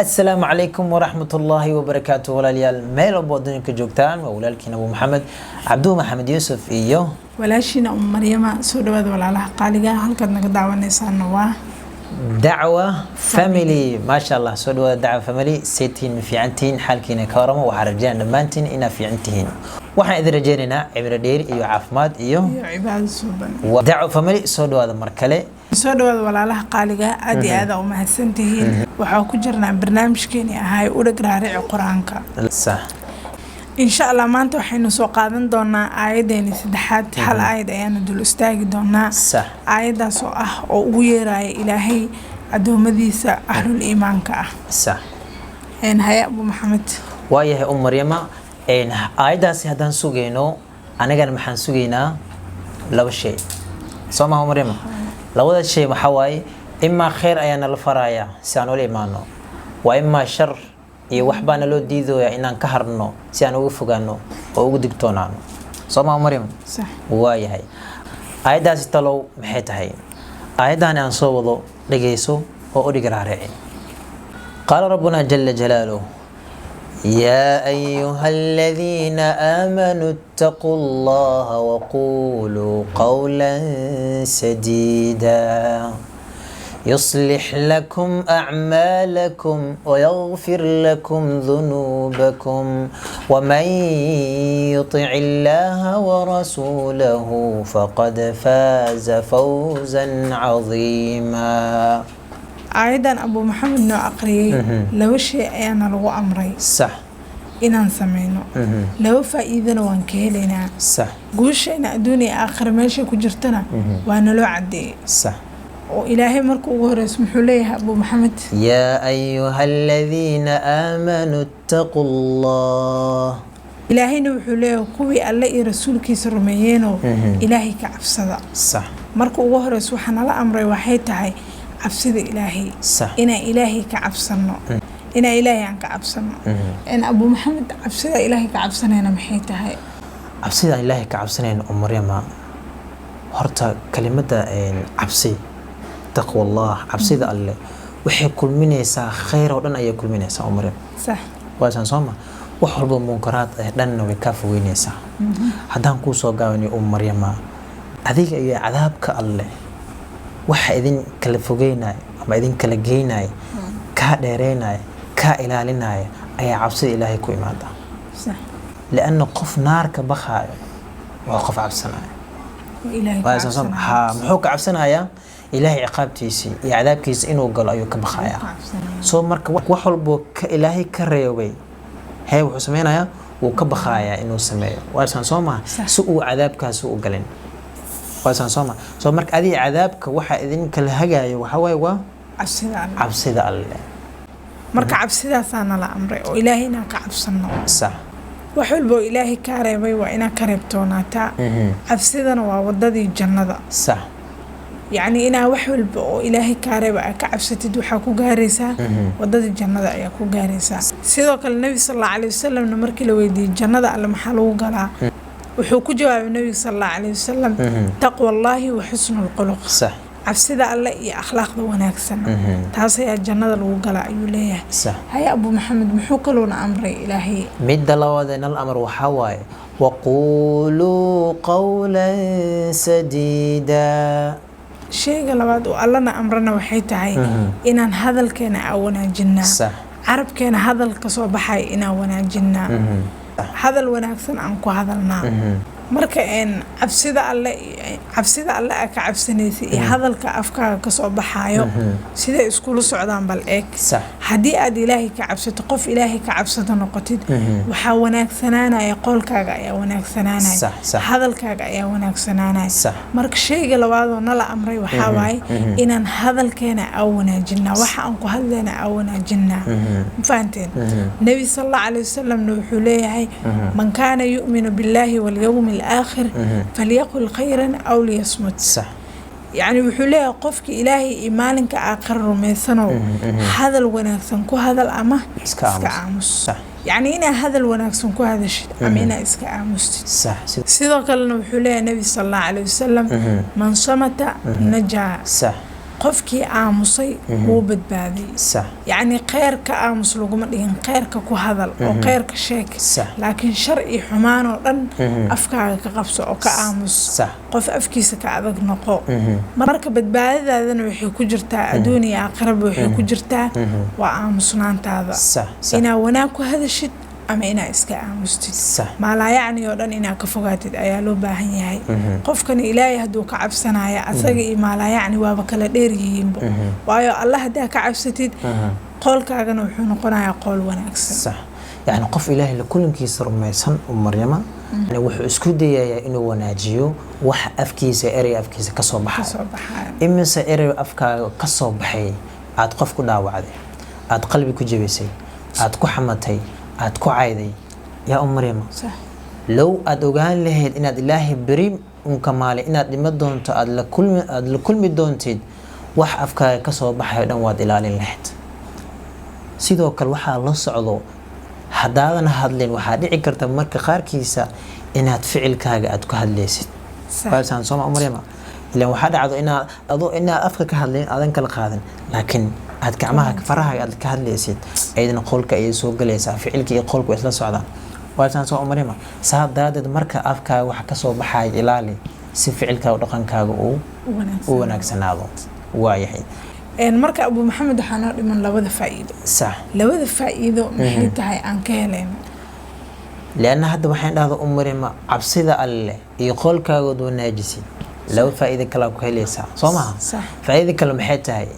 Asalaamu calaykum waraxmatullaahi wabarakaatu. Walaalayaal, meel walba oo adduunka joogtaan, waa walaalkiin Abu Maxamed Cabduhu Maxamed Yuusuf iyo walaashiina Um Maryama. Soo dhawaada, walaalaha qaaliga. Halkaad naga daawanaysaana waa Dacwa Family. Maasha Allah, soo dhawaada Dacwa Family. Seetihiin? Ma fiicantihiin? Xaalkiina ka waramo. Waxaan rajeynaa dhammaantiin inaad fiican tihiin. Waxaan idin rajeynaynaa cimri dheeri iyo caafimaad iyo iyo cibaado suuban. Waa Dacwa Family, soo dhawaada mar kale. Soo dhawaada, walaalaha qaaliga, aad iyo aada u mahadsantihiin. Waxaa ku jirnaa barnaamijkeeni ahay Udhag Raarici Qur-aanka. Insha Allah maanta waxaynu soo qaadan doonaa aayadeeni saddexaad. Hal aayad ayaanu dul istaagi doonaa, aayadaas oo ah oo ugu yeeraya Ilaahay addoommadiisa ahlul iimaanka ah. Haya, Abu Maxamed. Waayahay, Um Maryama, aayaddaasi haddaan sugayno, anagana maxaan sugaynaa? Laba shay, soo maha, Um Maryama? Labada shay waxaa waaye, imaa khayr ayaa nala farayaa si aan ula imaano, waa imaa shar iyo waxbaa naloo diidooya inaan ka harno si aan uga fogaano oo ugu digtoonaano, soo maha, Um Maryama? Sax. Waayahay, aayaddaasi talow maxay tahay? Aayaddaani aan soo wado, dhegayso oo u dhig raarici. Qaala rabbuna jala jalaaluh: يا أيها الذين آمنوا اتقوا الله وقولوا قولا سديدا يصلح لكم أعمالكم ويغفر لكم ذنوبكم ومن يطع الله ورسوله فقد فاز فوزا عظيما. Aayadan Abu Maxamed noo aqriyay, laba shay ayaana lagu amray inaan sameyno. Laba faa-iidana waan ka helaynaa. Guusheena adduun iyo aakhira meeshay ku jirtana waa naloo caddeeyey. Oo Ilaahay marka ugu horeyso muxuu leeyahay, Abu Maxamed? يا أيها الذين آمنوا اتقوا الله. Ilaahayna wuxuu leeyahay kuwii Alle iyo rasuulkiisa rumeeyeenoo, Ilaahay ka cabsada. Marka ugu horeyso waxaa nala amray waxay tahay cabsida Ilaahay, inaan Ilaahay ka cabsano, inaan Ilaahay aan ka cabsano. In Abu Maxamed, cabsida Ilaahay ka cabsanayna maxay tahay? Cabsida aan Ilaahay ka cabsanayn oo Maryama, horta kelimadda cabsi, taqwa Allah, cabsida Alle waxay kulminaysaa khayr oo dhan ayay kulminaysaa oo Maryam. Waasaan soo ma, wax walba munkaraad eh dhanna way kaa fogeynaysaa. Haddaan kuu soo gaabaniyo, Maryama, adiga iyo cadaabka Alle waxa idin kala fogeynaya ama idin kala geynaya, kaa dheereynaya, kaa ilaalinaya ayaa cabsida Ilaahay ku imaada. Lianna qof naarka bakaayo waa qof cabsanaya. Oo Ilaahay ka Waa soo cabsanaya. Ha, muxuu ka cabsanayaa? Ilaahay ciqaabtiisii iyo cadaabkiisa inuu galo ayuu ka baqayaa. Ka cabsanaya. Soo marka wax walbo ka Ilaahay ka reebay hee wuxuu sameynayaa, wuu ka baqayaa inuu sameeyo, waasaan soo maha? Si uu cadaabkaasi u galin, waasaan soo maha? Soo marka adiga cadaabka waxa idin kala hagaayo waxaa waaye waa cabsida Alle. Cabsida Alle. Marka cabsidaasaa nala amray oo Ilaahay inaan ka cabsano. Wax walba oo Ilaahay kaa reebay waa inaad ka reebtoonaataa. Cabsidana waa wadadii jannada. Yacni inaa wax walba oo Ilaahay kaa reeba aad ka cabsatid, waxaa ku gaaraysaa wadadii jannada ayaa ku gaaraysaa. Sidoo kale Nebi sal Allahu alayhi wasalamna markii la weydiiyey jannada Alle maxaa lagu galaa, wuxuu ku jawaabay Nebiga sal Allahu alayhi wasalam: taqwa Allaahi wa xusnu lquluq. Cabsida Alle iyo akhlaaqda wanaagsan, taas ayaa jannada lagu galaa ayuu leeyahay. Haya, Abu Maxamed, muxuu kaloona amray Ilaahay? Midda labaad ee nal amar waxaa waaye: waquuluu qawlan sadiida. Sheyga labaad oo Allana amrana waxay tahay inaan hadalkeena aa wanaajinaa, carabkeena hadal ka soo baxay inaan wanaajinaa, hadal wanaagsan aan ku hadalnaa. Marka cabsida Alle, cabsida Alle aa ka cabsanaysa iyo hadalka afkaaga kasoo baxaayo siday iskula socdaan bal eeg. Haddii aad Ilaahay ka cabsato, qof Ilaahay ka cabsato noqotid, waxaa wanaagsanaanaya qowlkaaga ayaa wanaagsanaanaya, Sax, sax. hadalkaaga ayaa wanaagsanaanaya. Marka shayga labaadoo nala amray waxaa waaye inaan hadalkeena aa wanaajinaa, waxa aan ku hadlayna aa wanaajinaa. Ma fahanteen? Nebi sal Allahu alayhi wasalamna wuxuu leeyahay: man kaana yu'minu billahi walyawmi alaakhir falyaqul khayran aw liyasmut. Yacni wuxuu leeyahay qofki Ilaahay iyo maalinka aakhira rumaysanow, hadal wanaagsan ku hadal ama iska iska aamus. Aamus. Yacni inaa hadal wanaagsan ku hadashid ama inaa iska aamustid. Sidoo kalena wuxuu leeyahay Nebi sal Allahu alayhi wasalam: man samata najaa. Qofkii aamusay wuu badbaadiyey. Yacni kheyrka aamus laguma dhigin, kheyrka ku hadal oo kheyrka sheeg, laakiin shar iyo xumaan oo dhan afkaaga ka qabso oo ka aamus. Qof afkiisa ka adag noqo. Marka badbaadadaadana waxay ku jirtaa adduun iyo aakhiraba, waxay ku jirtaa waa aamusnaantaada, inaa wanaag ku hadashid ama inaa iska aamustid. Maalaayacni oo dhan inaa ka fogaatid ayaa loo baahan yahay. Qofkani Ilaahay hadduu ka cabsanaya, asaga iyo maalaayacni waaba kala dheer yihiinbo, waayo Allah haddaa ka cabsatid, qoolkaagana wuxuu noqonayaa qool wanaagsan. Sax, yani qof Ilaahay la kulankiisa rumaysan oo Maryama, yani wuxuu isku dayayaa inuu wanaajiyo waxa afkiisa, erey afkiisa kasoo baxay. Kasoo baxaya. Imise erey afkaaga kasoo baxay aad qof ku dhaawacday, aad qalbi ku jebisay, aad ku xamatay, aad ku cayday, yaa Maryama? Low aad ogaan lahayd inaad Ilaahay beri unka maalin inaad dhima doonto, aad la kulmi doontid, wax afkaaga kasoo baxayo dhan waad ilaalin lahayd. Sidoo kale waxaa la socdo, haddaadan hadlin, waxaa dhici karta marka qaarkiisa inaad ficilkaaga aad ku hadlaysid. Fahamsan sooma, Maryama? Ilaan waxaa dhacdo inaad adoo inaad afka ka hadlin, aadan kala qaadan, laakiin aad gacmaha, faraha aad ka hadlaysid, ayadana qolka ayay soo galaysaa. Ficilka iyo qolku way isla socdaan. Fahamsan sooma, Maryama? Saa daraadeed marka afkaaga waxa kasoo baxaya ilaali, si ficilkaaga, dhaqankaaga uu u wanaagsan u wanaagsanaado. Waayahay. Marka Abu Maxamed, waxaa noo dhiman labada faa'iido. Labada faa'iido maxay tahay aan ka helayno? Lianna hadda waxaan dhahda, Umarima, cabsida Alle iyo qolkaagood wanaajisid, laba faa'iido kalaa ku helaysaa, soo maha? Sax. Faa'iido kale maxay tahay?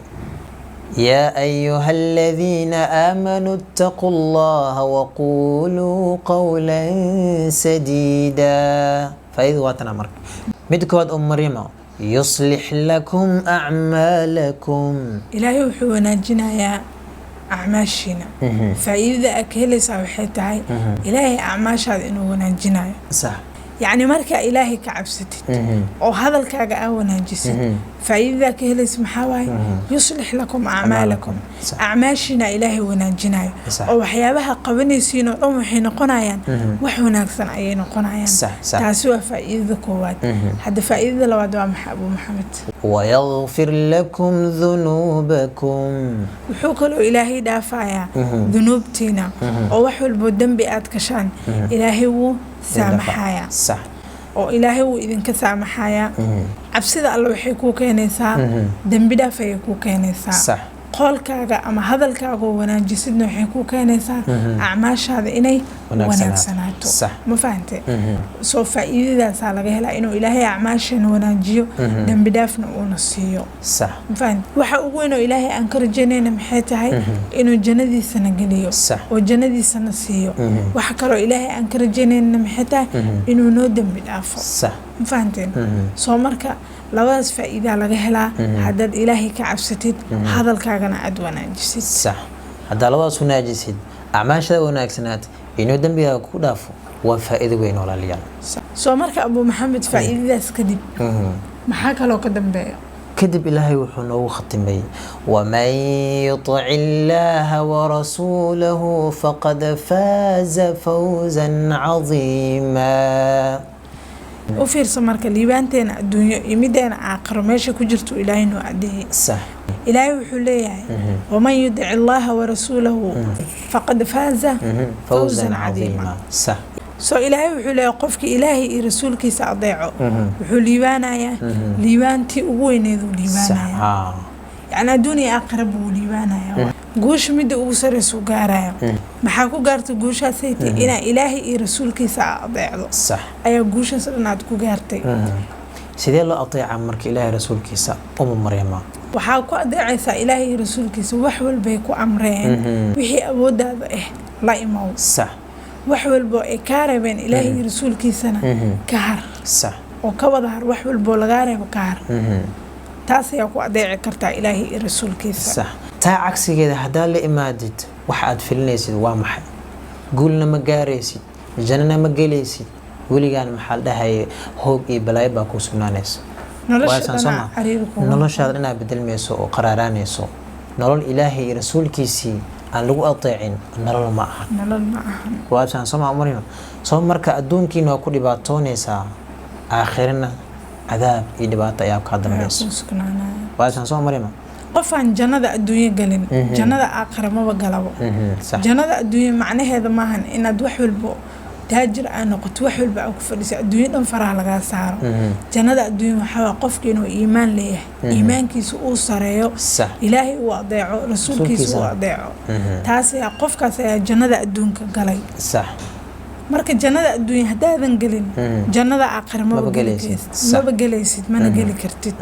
يا أيها الذين آمنوا اتقوا الله وقولوا قولا سديدا. فإذا واتنا مرك مدكود أم مريم يصلح لكم أعمالكم. Ilaahay wuxuu wanaajinayaa acmaashiina. Faa'iidada aad ka helaysaa waxay tahay Ilaahay acmaashaada inuu wanaajinayo. Yacni markaa Ilaahay ka cabsatid oo hadalkaaga aa wanaajisid, faa'iidadaa ka helaysa maxaa waaye? يصلح لكم أعمالكم. Acmaashiina Ilaahay wanaajinayo oo waxyaabaha qabanaysiin oo dhan waxay noqonayaan wax wanaagsan ayay noqonayaan. sax sax Taasi waa faa'iidada koowaad. Hadda faa'iidada labaad waa maxay, Abu Maxamed? ويغفر لكم ذنوبكم. Wuxuu kaloo Ilaahay dhaafayaa dunuubtiina, oo wax walboo dembi aad gashaan Ilaahay wuu saamaxayaa oo Ilaahay wuu idinka saamaxayaa. Cabsida Alle waxay kuu keenaysaa dembi dhaaf ayay kuu keenaysaa. Qoolkaaga ama hadalkaaga oo wanaajisidna waxay kuu keenaysaa acmaashaada inay wanaagsanaato. Wanaagsanaato. Ma fahante? Soo faa'iidadaasaa laga helaa, inuu Ilaahay acmaasheena wanaajiyo, dembi dhaafna uuna siiyo. Ma fahante? Waxa ugu weyn oo Ilaahay aan ka rajaynayna maxay tahay? Inuu jannadiisana geliyo oo jannadiisana siiyo. Waxa kaloo Ilaahay aan ka rajaynayna maxay tahay? Inuu noo dembi dhaafo. Ma fahanteen? Soo marka labadaas faa'iidaa laga helaa haddaad Ilaahay ka cabsatid, hadalkaagana aada wanaajisid. Sax, haddaa labadaas wanaajisid, acmaashada wanaagsanaad, inuu dembigaaga ku dhaafo, waa faa'iido weyn, walaalayaal. Soo marka Abu Maxamed, faa'iidadaas kadib maxaa kaloo ka dambeeya? Kadib Ilaahay wuxuu noogu khatimay: ومن يطع الله ورسوله فقد فاز فوزا عظيما. U fiirso marka, liibaanteena adduunyo iyo mideena aakhiro meesha ku jirto Ilaahay noo cadeeyey. Ilaahay wuxuu leeyahay: ومن يطع الله ورسوله فقد فاز فوزا فوزا عظيما. عظيما, sax. Soo Ilaahay wuxuu leeyahay qofkii Ilaahay iyo rasuulkiisa adeeco wuxuu liibaanayaa liibaantii ugu weyneeduu liibaanayaa. Yacni adduun iyo aakhira buu liibaanayaa, guusha midda ugu sarreysuu gaaraya. Maxaa ku gaartay guushaasay tahay? Inaa Ilaahay iyo rasuulkiisa adeecdo ayaa guushaas dhan aad ku gaartay. Sidee loo adeecaa marka Ilaahay rasuulkiisa, Umu Maryama? Waxaa ku adeecaysaa Ilaahay iyo rasuulkiisa wax walbay ku amreen, wixii awooddaada ah la imow. Wax walbo ay kaa reebeen Ilaahay iyo rasuulkiisana ka har oo ka wada har. Wax walboo lagaa reebo ka har. Taas ayaa ku adeeci kartaa Ilaahay iyo rasuulkiisa. Sax. Taa cagsigeeda haddaad la imaadid, waxa aad filinaysid waa maxay? Guulna ma gaaraysid, jannana ma gelaysid, weligaan maxaa la dhahaye, hoog iyo balaayo baa kuu sugnaanaysa. Nolosha Waa saan soo dhanaa ma? Cariiri kugu Noloshaada dhanaa bedelmayso oo qaraaraanayso. Nolol Ilaahay iyo rasuulkiisii aan lagu adeecin nolol ma aha. Nolol ma ahan. Waa saan soo ma, Maryam? Soo marka adduunkiina waa ku dhibaatoonaysaa, aakhirana cadaab iyo dhibaato ayaa kaa ayaa dambayso. Kuu sugnaanaya. Waa soo Maryama. Qofaan jannada adduunyo galin, jannada aakhira maba galabo. Jannada adduunyo macnaheeda maahan inaad wax walbo taajir aa noqoto, wax walba aa ku fadhiso, adduunyo dhan faraha lagaa saaro. Jannada adduunyo waxaa waa qofka inuu iimaan leeyahay, iimaankiisa uu sareeyo, Ilaahay uu adeeco, rasuulkiisa uu adeeco. Taas ayaa qofkaas ayaa jannada adduunka galay. Marka jannada adduunya haddaadan gelin, jannada aakhira maba gelaysid, mana geli kartid.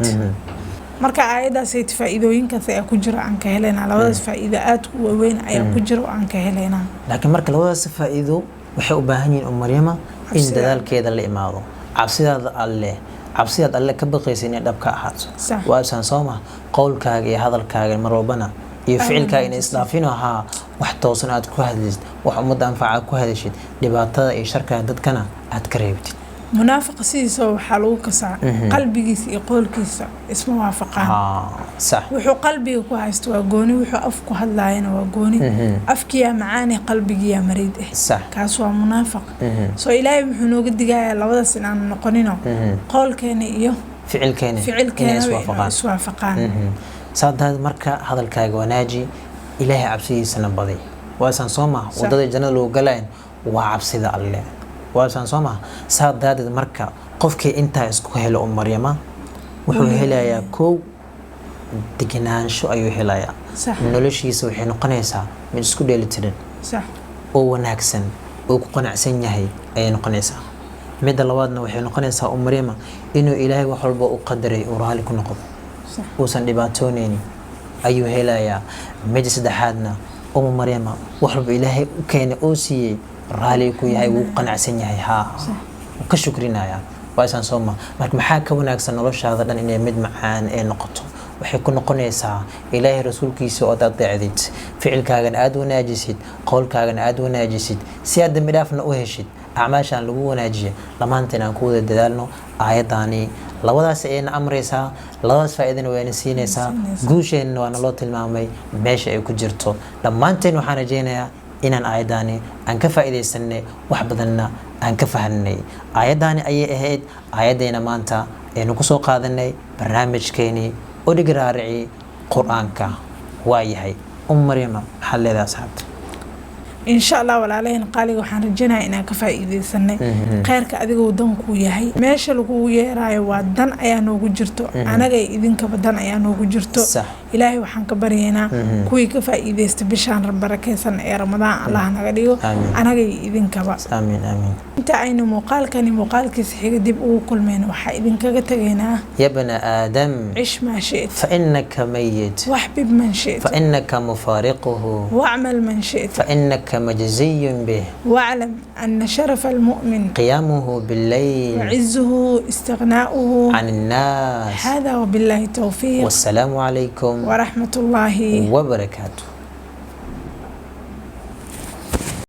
Marka aayaddaas faa'iidooyinkaas ayaa ku jira aan ka helaynaa. Labadaas faa'iido aad u waaweyn ayaa ku jira oo aan ka helaynaa. Laakiin marka labadaas faa'iido waxay u baahan yihiin, Maryama, in dadaalkeeda la imaado, cabsidaada Alle, cabsidaad Alle ka baqaysa inay dhab ka ahaato. Waasaan soo ma qowlkaaga iyo hadalkaaga mar walbana iyo ficilkaaga inay isdhaafino. Haa, wax toosan aad ku hadlaysid, wax ummadda anfaca ku hadashid, dhibaatada iyo sharka dadkana aad ka reebtid. Munaafiqa sidiisa waxaa lagu kasaa qalbigiisa iyo qowlkiisa isma waafaqaan. Wuxuu qalbiga ku haysto waa gooni, wuxuu af ku hadlaayana waa gooni. Afkiyaa macaane, qalbigiyaa mariid ah, kaas waa munaafiq. Soo Ilaahay muxuu nooga digayaa labadaas in aanu noqonino, qowlkeena iyo ficilkeena ficilkeena iswaafaqaan. Saadaad marka hadalkaaga wanaaji, Ilaahay cabsidiisana badi. Waasaan soo maha wadada jannada lagu galayn waa cabsida Alle. Waasaan soo maha. Saa daadeed marka qofkii intaa isku helo u Maryama wuxuu helayaa kow degenaansho ayuu helayaa. Noloshiisa waxay noqonaysaa mid isku dheelitiran oo wanaagsan oo ku qanacsan yahay ayay noqonaysaa. Midda labaadna waxay noqonaysaa u Maryama inuu Ilaahay wax walba u qadaray uu raali ku noqdo, uusan dhibaatooneynin ayuu helayaa. Midda saddexaadna, Umu Maryama, wax walba Ilaahay u keenay oo siiyey raali ku yahay, wuu qanacsan yahay, haa, wuu ka shukrinayaa. Waasaan soo ma marka maxaa ka wanaagsan noloshaada dhan inay mid macaan ee noqoto? Waxay ku noqonaysaa Ilaahay rasuulkiisa ood adeecdid, ficilkaagana aada wanaajisid, qowlkaagana aada wanaajisid, si aad dambi dhaafna u heshid, acmaashaan lagu wanaajiya. Dhammaanteen aan ku wada dadaalno. Aayaddaani labadaas ayayna amraysaa, labadaas faa'iidana wayna siinaysaa, guusheenna waa naloo tilmaamay meesha ay ku jirto. Dhammaanteen waxaan rajaynayaa inaan aayaddaani aan ka faa'iidaysanay, wax badanna aan ka fahanay. Aayaddaani ayay ahayd aayaddayna maanta aynu kusoo qaadanay barnaamijkeenii udhig raarici qur-aanka. Waa yahay, Maryama, maxaad leedahay asxaabta? Insha Allah, walaalaheen qaaliga, waxaan rajaynayaa inaan ka faa'iidaysanay. Kheyrka adiga dankuu yahay, meesha lagugu yeeraayo waa dan ayaa noogu jirto, anaga iyo idinkaba dan ayaa noogu jirto. Ilaahay waxaan ka baryaynaa kuwii ka faa'iidaysta bishaan barakeysan ee Ramadaan Allah naga dhigo, anaga iyo idinkaba. Aamiin, aamiin. Inta aynu muuqaalkani muuqaalkiisa xiga dib ugu kulmayno, waxaa idinkaga tegaynaa: يا ابن آدم، عش ما شئت، فإنك ميت، واحبب من شئت، فإنك مفارقه، واعمل من شئت، فإنك مجزي به، واعلم أن شرف المؤمن قيامه بالليل، وعزه استغناؤه عن الناس. هذا وبالله التوفيق، والسلام عليكم ورحمة الله وبركاته.